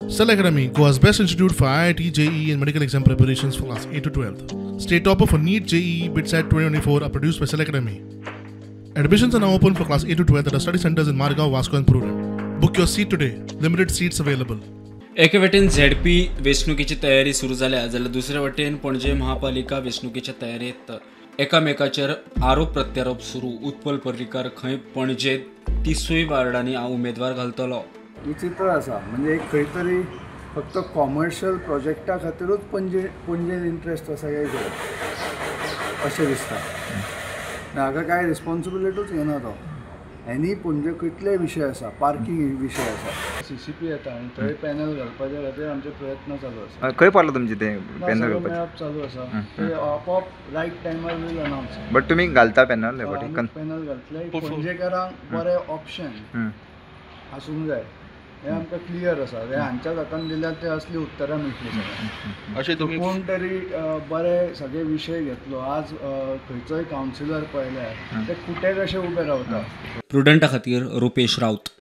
Cell Academy, Goa's best institute for IIT, JEE, and medical exam preparations for class 8 to 12. State topper for NEET, JEE, BITSAT 2024 are produced by Cell Academy. Admissions are now open for class 8 to 12 at our study centers in Margao, Vasco, and Porvorim. Book your seat today. Limited seats available. एके वटेन ZP वेंचणुकेची तयारी सुरू जाल्या जाल्यार दुसरे वटेन पणजे महापालिका वेंचणुकेच्या तयारेंत एकामेकाचेर आरोप प्रत्यारोप सुरू. उत्पल पर्रीकार खंय पणजेत 30 वार्डांनी उमेदवार घालतलो. विचित्र आसा, म्हणजे एक खंय तरी फक्त कॉमर्शियल प्रोजेक्टा खातीरूच पणजेन इंट्रस्ट आसा काय कितें अशें दिसता. हाका कांय रिस्पोन्सिबिलिटूच घेना तो. एनी पणजे कितले विशय आसा, पार्किंग विशय आसा, CCP येता आनी थंय पॅनल घालपाच्या खातीर आमचे प्रयत्न चालू आसा. खंय पावला तुमचे ते पॅनल घालपाचे? मेळप चालू आसा, ते आपोआप रायट टायमार वील अनावन्स. बट तुमी घालता पॅनल? पॅनल घालतले. पणजेकारांक बरें ऑप्शन आसूंक जाय हें आमकां क्लियर आसा. हें हांच्याच हातान दिल्यार ते असली उत्तरां मेळटलीं सगळ्यांक. अशें तुमी कोण तरी बरे सगळे विशय घेतलो. आज खंयचोय कावन्सिलर पळयल्यार ते कुटे कशे उबे रावता. प्रुडंटा खातीर रुपेश राऊत.